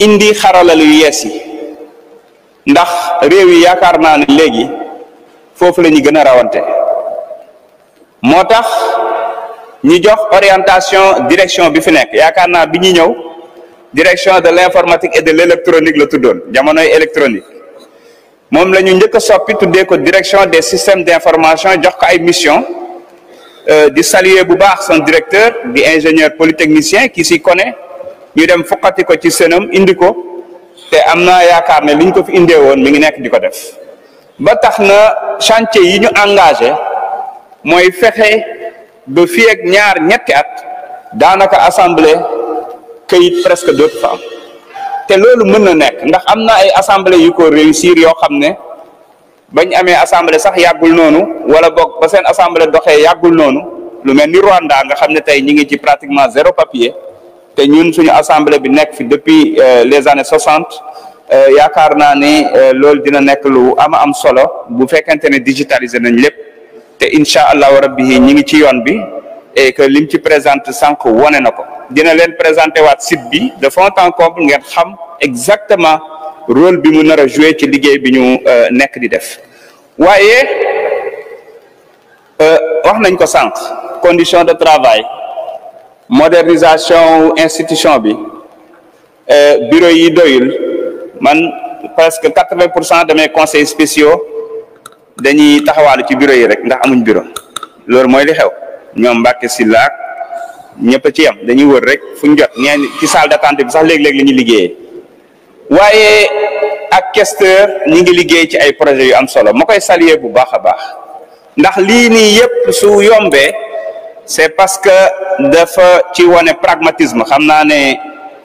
indi xarala lu yees yi ndax réew yi yaakaar naa ne léegi foofu la ñu gën a rawante moo tax ñi jox orientation direction bi fi nekk yaakaar naa bi ñu ñëw direction de l'informatique et de l'électronique la tuddoon jamonoy électronique moom la ñu njëkk a soppi tuddee ko direction des systèmes d'information jox ko ay mission di saluer bu baax son directeur di ingénieur polytechnicien qui s'y connaît ñu dem foqati ko ci seenam indi ko te am naa yaakaar ne li ñu ko fi indee woon mi ngi nekk di ko def ba tax na chantier yi ñu engagé mooy fexe ba fii ak ñaar ñetti at daanaka assemblée këyit presque dootu fa am te loolu mën na nekk ndax am na ay assemblée yu ko réussir yoo xam ne bañ amee assemblée sax yàggul noonu wala boog ba seen assemblée doxee yàggul noonu lu mel ni Rwanda nga xam ne tey ñi ngi ci pratiquement zéro papier te ñun suñu assemblée bi nekk fi depuis les années 60 yaakaar naa ni loolu dina nekk lu am solo bu fekkente ne digitalisé nañ lépp te incha allahu rabbi ñi ngi ci yoon bi et que lim ci présente sànq wone na ko dina leen présenté waat site bi de fond en comble ngeen xam exactement rôle bi mu nar a joué ci liggéey bi ñu nekk di def waaye wax nañ ko sànq condition de travail modernisation institution bi bureau yi doyul man presque 80% de mes conseils spéciaux dañuy taxawaalu ci bureau yi rek ndax amuñ bureau loolu mooy li xew ñoom Mbacke Sylla ñëpp a ci yam dañuy wër rek fu ñu jot ñeen ci salle d'attente bi sax léeg-léeg la ñuy liggéeyee waaye ak questeur ñi ngi liggéey ci ay projets yu am solo ma koy saluer bu baax a baax ndax lii nii yëpp su yombee c'est parce que dafa ci wane pragmatisme xam naa ne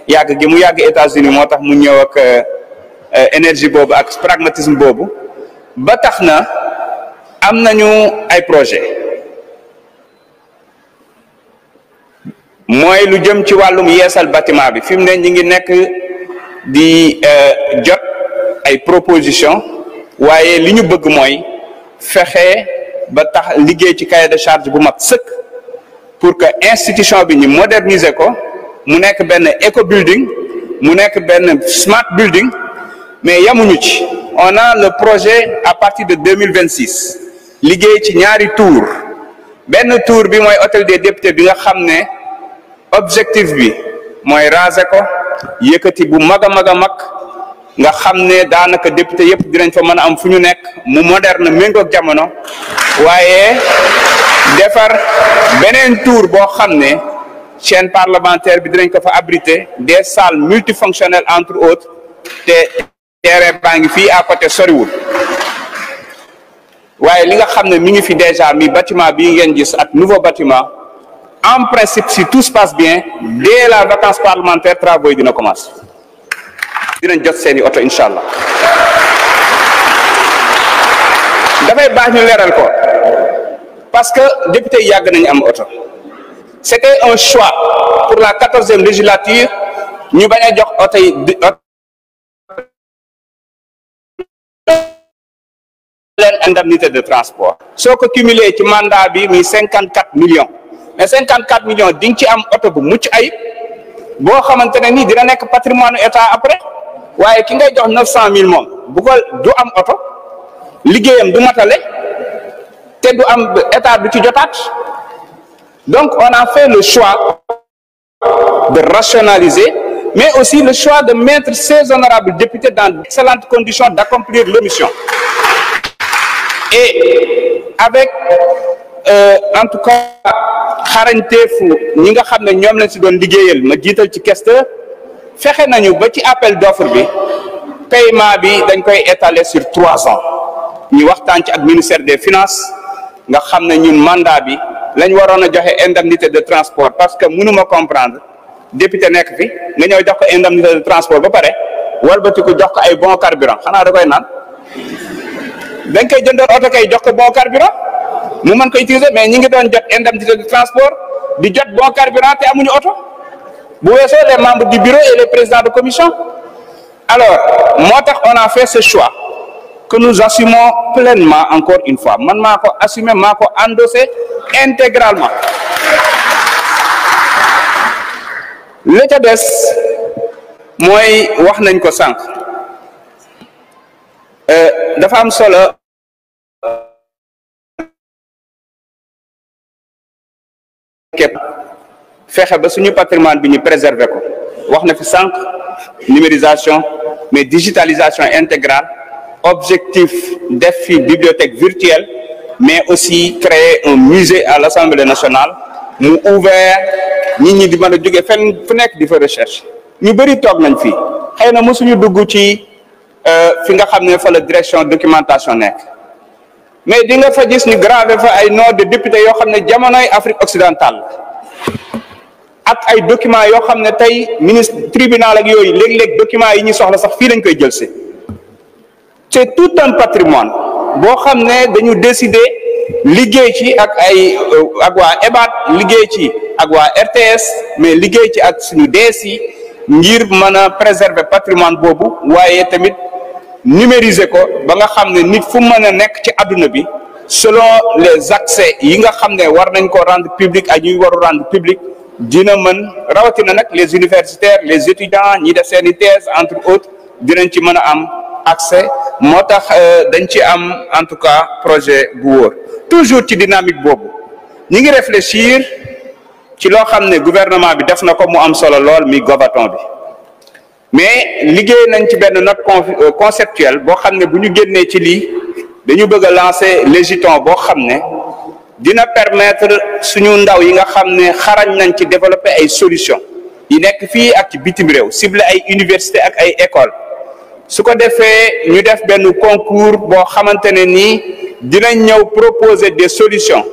yàgg gi mu yàgg États-Unis moo tax mu ñëw ak énergie boobu ak pragmatisme boobu ba tax na am nañu ay projet mooy lu jëm ci wàllum yeesal bâtiment bi fi mu ne ñi ngi nekk di jot ay proposition waaye li ñu bëgg mooy fexe ba tax liggéey ci cahier de charge bu mat sëkk pour que institution bi ñu moderniser ko mu nekk benn éco building mu nekk benn smart building mais yamuñu ci on a le projet à partir de 2026 liggéey ci ñaari tour benn tour bi mooy hôtel des députés bi nga xam ne objectif bi mooy raser ko yëkkati bu mag a mag nga xam ne daanaka député yëpp dinañ fa mën a am fu ñu nekk mu moderne méngoog jamono waaye defar beneen tour boo xam ne chaîne parlementaire bi dinañ ko fa abriter des salles multifonctionnelles entre autres te terrain baa ngi fii à côté soriwul waaye li nga xam ne mi ngi fi déjà mi bâtiment bii ngeen gis ak nouveau bâtiment en principe si tout se passe bien dès la vacance parlementaire travaux yi dina commencer dinañ jot seeni oto incha allah dafay baax ñu leeral ko parce que député yi yàgg nañu am oto c'était un choix pour la 14e législature ñu bañ a jox oto yi leen indemnité de transport soo ko cumulé ci mandat bi muy 54 millions mais 54 millions di nga ci am oto bu mucc ayib boo xamante ne nii dina nekk patrimoine état après waaye ki ngay jox 900 000 moom bu ko du am oto liggéeyam du matale te du am état du ci jotaat donc on a fait le choix de rationaliser mais aussi le choix de mettre ces honorables députés dans d'excellentes conditions d'accomplir leur mission et avec en tout cas xarañteefu ñi nga xam ne ñoom lañ si doon liggéeyal ma jiital ci questeur fexe nañu ba ci appel d'offre bi paiement bi dañ koy étaler sur 3 ans ñu waxtaan ci ak ministère des finances nga xam ne ñun mandat bi lañ waroon a joxe indemnité de transport parce que mënuma comprendre député nekk fi nga ñëw jox ko indemnité de transport ba pare walbati ko jox ko ay bon carburant xanaa da koy naan dañ koy jëndoon oto kay jox ko bon carburant mu mën ko utiliser mais ñi ngi doon jot indemnité de transport di jot bon carburant te amuñu oto bu weesoo les membres du bureau et les présidents de commission alors moo tax on a fait ce choix que nous assumons pleinement encore une fois man maa ko assumer maa ko endossé intégralement li ca des mooy wax nañ ko sànq dafa am solo képp fexe ba suñu patrimoine bi ñu préserver ko wax na fi sànq numérisation mais digitalisation intégrale objectif def fi bibliothèque virtuelle mais aussi créer un musée à l'Assemblée nationale mu ouvert nit ñi di mën a jóge fenn fu nekk di fa recherche ñu bëri toog nañ fii xëy na mosuñu dugg ci fi nga xam ne fa la direction documentation nekk mais di nga fa gis ñu gravé fa ay nom de député yoo xam ne jamonoy Afrique occidentale ak ay documents yoo xam ne tey ministre tribunal ak yooyu léeg-léeg documents yi ñu soxla sax fii lañ koy jël si c'est tout un patrimoine boo xam ne dañu décider liggéey ci ak waa EBAD liggéey ci ak waa RTS mais liggéey ci ak suñu DSI ngir mën a préserver patrimoine boobu waaye tamit numériser ko ba nga xam ne nit fu mën a nekk ci àdduna bi selon les accès yi nga xam ne war nañ ko rendre public ak ñuy waru rendre public dina mën rawatina nag les universitaires les étudiants ñi def seeni thèse entre autres dinañ ci mën a am accès moo tax dañ ci am en tout cas projet bu wóor toujours ci dynamique boobu ñi ngi réfléchir ci loo xam ne gouvernement bi def na ko mu am solo lool mi Govaton bi mais liggéey nañ ci benn note conceptuelle boo xam ne bu ñu génnee ci lii dañu bëgg a lancer légiton boo xam ne dina permettre suñu ndaw yi nga xam ne xarañ nañ ci développer ay solutions yi nekk fii ak ci bitim réew ciblé ay université ak ay école su ko defee ñu def benn concours boo xamante ne nii dinañ ñëw proposer des solutions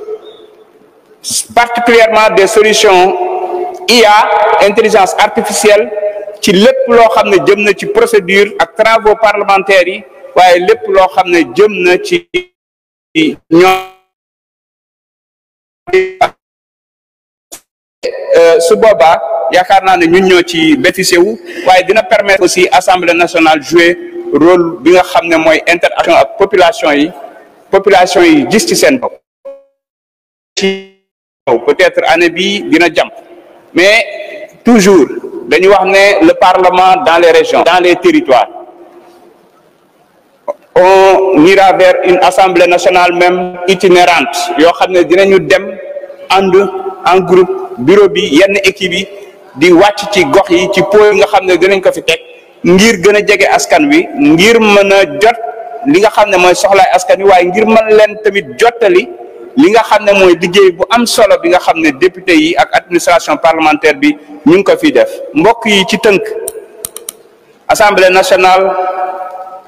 particulièrement des solutions IA intelligence artificielle ci lépp loo xam ne jëm na ci procédure ak travaux parlementaires yi waaye lépp loo xam ne jëm na ci ñoom su boobaa yaakaar naa ne ñun ñoo ci bénéficié wu waaye dina permettre aussi Assemblée nationale jouer rôle bi nga xam ne mooy interaction ak population yi gis ci seen bopp ci peut-être année bi dina jàmp mais toujours dañu wax ne le Parlement dans les régions dans les territoires on ira vers une Assemblée nationale même itinérante yoo xam ne dinañu dem ànd en groupe bureau bi yenn équipe yi di wàcc ci gox yi ci po yi nga xam ne dinañ ko fi teg ngir gën a jege askan wi ngir mën a jot li nga xam ne mooy soxlaay askan wi waaye ngir mën leen tamit jottali li nga xam ne mooy liggéey bu am solo bi nga xam ne député yi ak administration parlementaire bi ñu ngi ko fiy def mbokk yi ci tënk Assemblée nationale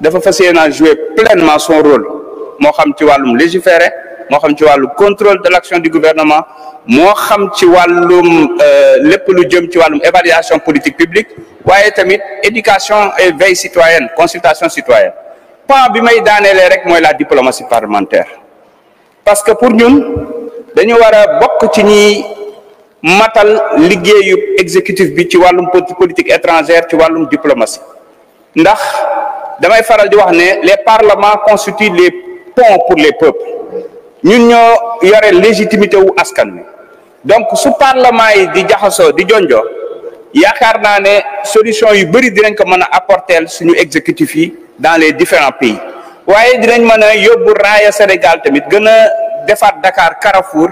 dafa fas yéene jouer pleinement son rôle moo xam ci wàllum légiférer moo xam ci wàllu contrôle de l'action du gouvernement moo xam ci wàllum lépp lu jëm ci wàllum évaluation politique publique waaye tamit éducation et veille citoyenne consultation citoyenne point bi may daaneelee rek mooy la diplomatie parlementaire parce que pour ñun dañu war a bokk ci ñi matal liggéeyu exécutif bi ci wàllum politique étrangère ci wàllum diplomatie ndax damay faral di wax ne les parlements constituent les ponts pour les peuples ñun ñoo yore légitimité wu askan wi donc su parlement yi di jaxasoo di jonjoo yaakaar naa ne solution yu bëri dinañ ko mën a apporter suñu exécutif yi dans les différents pays waaye dinañ mën a yóbbu raaya Sénégal tamit gën a defaat Dakar Carrefour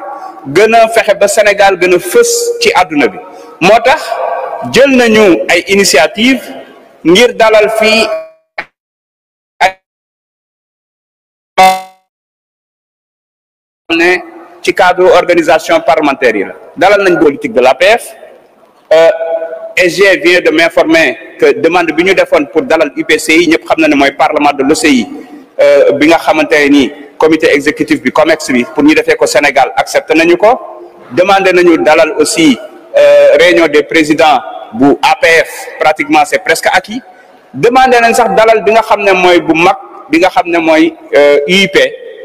gën a fexe ba Sénégal gën a fës ci àdduna bi moo tax jël nañu ay initiative ngir dalal fii ne ci cadre organisation parlementaire yi la dalal nañ politique de l'APF SG vient de m'informer que demande bi ñu defoon pour dalal UPCI ñëpp xam na ne mooy parlement de l'OCI bi nga xamante ne nii comité exécutif bi COMEX bi pour ñu defee ko Sénégal accepté nañu ko demandé nañu dalal aussi réunion des présidents bu APF pratiquement c'est presque acquis demandé nañ sax dalal bi nga xam ne mooy bu mag bi nga xam ne mooy UIP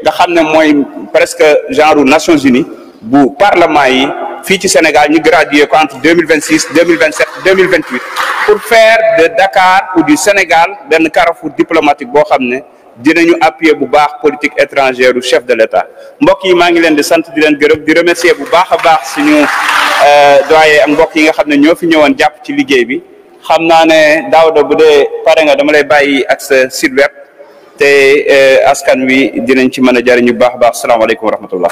nga xam ne mooy presque genre Nations Unies bu parlement yi fii ci Sénégal ñu gradué ko entre 2026 2027 2028 pour faire de Dakar ou du Sénégal benn carrefour diplomatique boo xam ne dinañu appuyer bu baax politique étrangère du chef de l'État mbokk yi maa ngi leen di sant di leen gërëm di remercier bu baax a baax suñu doyen ak mbokk yi nga xam ne ñoo fi ñëwoon jàpp ci liggéey bi xam naa ne Daouda bu dee pare nga dama lay bàyyi ak sa site web te askan wi dinañ ci mën a jariñu bu baax a baax salaamaaleykum wa rahmatullah